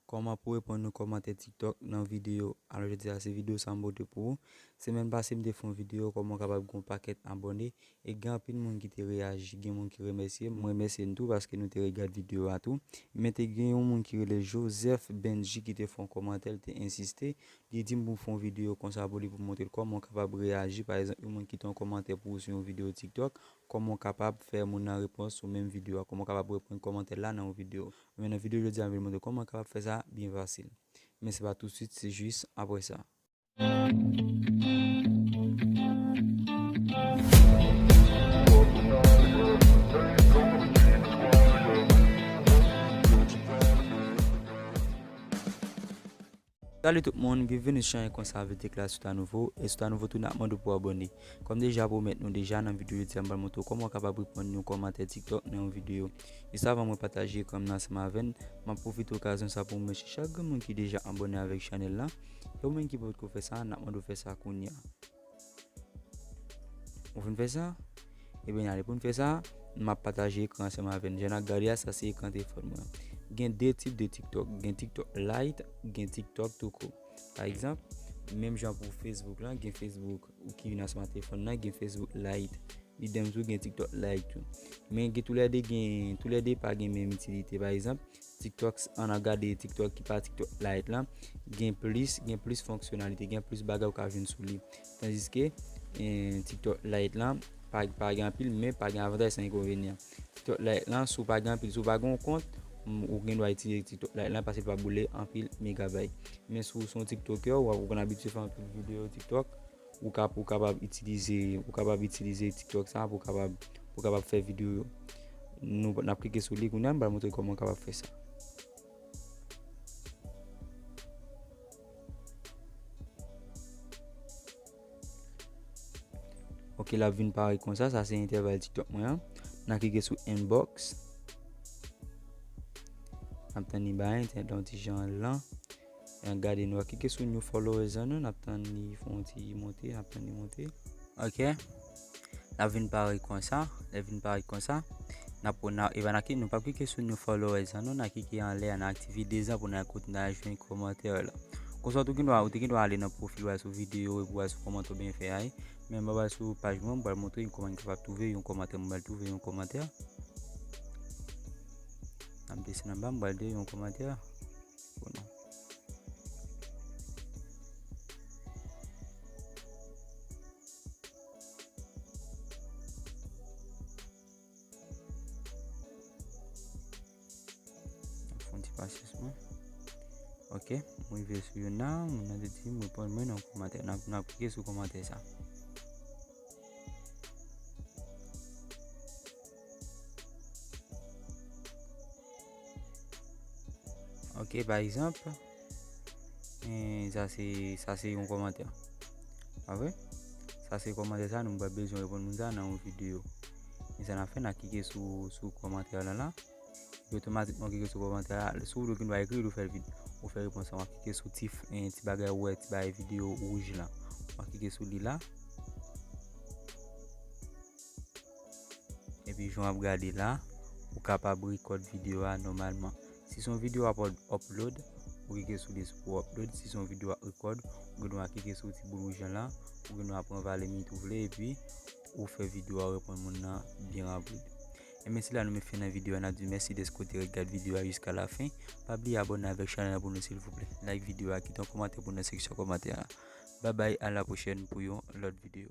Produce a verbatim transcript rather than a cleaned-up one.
Kòman pou reponn yon kòmantè TikTok nan videyo. Alò, jodi a, se videyo sa m pote pou ou. Semèn pase, m te fè yon videyo kòman w kapab gen yon pakèt abòne. E gen anpil moun ki te reyaji, gen moun ki remèsye m. Mwen remèsye n tou paske nou te regade videyo a tou. Men te gen yon moun ki rele Joseph Benji ki te fè yon kòmantè, li te ensiste. Li di m pou m fè yon videyo konsa pou li, pou m montre l kòman w kapab reyaji. Pa egzanp, yon moun kite yon kòmantè pou ou sou yon videyo TikTok, kòman w kapab fè moun nan repons sou menm videyo a, kòman w kapab reponn kòmantè la nan yon videyo. Men nan videyo jodi a, m vin montre kòman w kapab fè sa byen fasil. Men se pa tousuit, se jis apre sa. Salut tout moun, byenveni sou chanèl Konsa Avè Tech la. Si w ta nouvo, e si w ta nouvo tou, n ap mande w pou abòne. Kòm deja pwomèt nou deja, nan videyo jodi a, m pral montre w kòman w kapab reponn yon kòmantè TikTok nan yon videyo. Jis avan mwen pataje ekran m nan ansanm avè n, m ap pwofite okazyon sa pou m remèsye chak grenn moun ki deja abòne avèk chanèl la. E ou menm ki potko fè sa, n ap mande w fè sa kounye a. Ou fin fè sa? Ebyen, ale pou n fè sa, m ap pataje ekran ansanm avè n. Jan n ap gade a, sa se ekran telefòn mwen. Gen de tip de TikTok. Gen TikTok Lite, gen TikTok tou kout. Pa egzanp, menm jan pou Facebook la, gen Facebook ou ki vin ansanm ak telefòn nan, gen Facebook Lite. Idèm tou, gen TikTok Lite tou. Men gen toulède gen, toulède pa gen menm itilite. Pa egzanp, TikTok, ann al gade TikTok ki pa TikTok Lite la, gen plis, gen plis fonksyonalite, gen plis bagay ou ka jwenn sou li. Tandiske, eh, TikTok Lite la, pa, pa gen anpil, men pa gen avantaj san enkonvenyan. TikTok Lite la, si w pa gen anpil, si w pa gen yon kont, m, ou gen dwa itilize TikTok Lite la, paske l pa boule anpil megabayt. Men si w se yon TikToker, w ap, ou konn abitye fè anpil videyo TikTok, ou ka, ou kapab itilize, ou kapab itilize TikTok sa pou kapab, pou kapab fè videyo yo. Nou, n ap klike sou li kounye a, m pral montre kòman w kapab fè sa. Ok, l ap vin parèt konsa, sa se entèval TikTok mwen an. N a klike sou inbox. N ap tann li bay, entèval yon ti jan lan. An gade, nou a klike sou new followers an nou, n ap tann li fè yon ti monte, n ap tann li monte. Ok. L ap vin parèt konsa, l ap vin parèt konsa. N ap, n a, e pa n a ki, nou p ap klike sou new followers an nou, n a klike anlè a, n a aktive dezan pou n al kote n al jwenn kòmantè la. Konsa, ou te gen dwa, ou te gen dwa ale nan pwofil ou al sou videyo epi ou al sou kòmantè ou byen fè a. Men m pral sou paj mwen, m pral montre nou kòman n kapab twouve yon kòmantè, m pral twouve yon kòmantè. N ap desann anba, m pral de yon kòmantè pou nou. Fè yon ti pasyans mwen. Ok, m rive sou youn nan, moun nan te di m reponn mwen nan kòmantè. N ap, n ap klike sou kòmantè sa. Ok, pa egzanp, eh, sa se, sa se yon kòmantè. Pa vre? Sa se kòmantè sa, nou pa bezwen reponn moun sa nan yon videyo. Men sa n ap fè, n a klike sou, sou kòmantè la la. Epi otomatikman, klike sou kòmantè la. Si w gen dwa ekri l, ou fè l vid-, ou fè repons lan. W a klike sou ti f-, eh, ti bagay ou wè, ti bagay videyo wouj la. W a klike sou li la. Epi jan w ap gade la, ou kapab rekòd videyo a nòmalman. Si se yon videyo w ap up-, upload, ou klike sou li pou upload. Si se yon videyo w ap rekòd, ou gen dwa klike sou ti boul wouj lan la, ou gen dwa pran valè minit ou vle, epi ou fè videyo a reponn moun nan byen rapid. Ebyen, se la nou met fen nan videyo a, n ap di mèsi dèske w te ret gade videyo a jiska lafen. Pa bliye abòne avèk chanèl la pou nou, silvouplè. Like videyo a, kite yon kòmantè pou nou nan seksyon kòmantè a. Babay, a la pwochèn pou yon lòt videyo.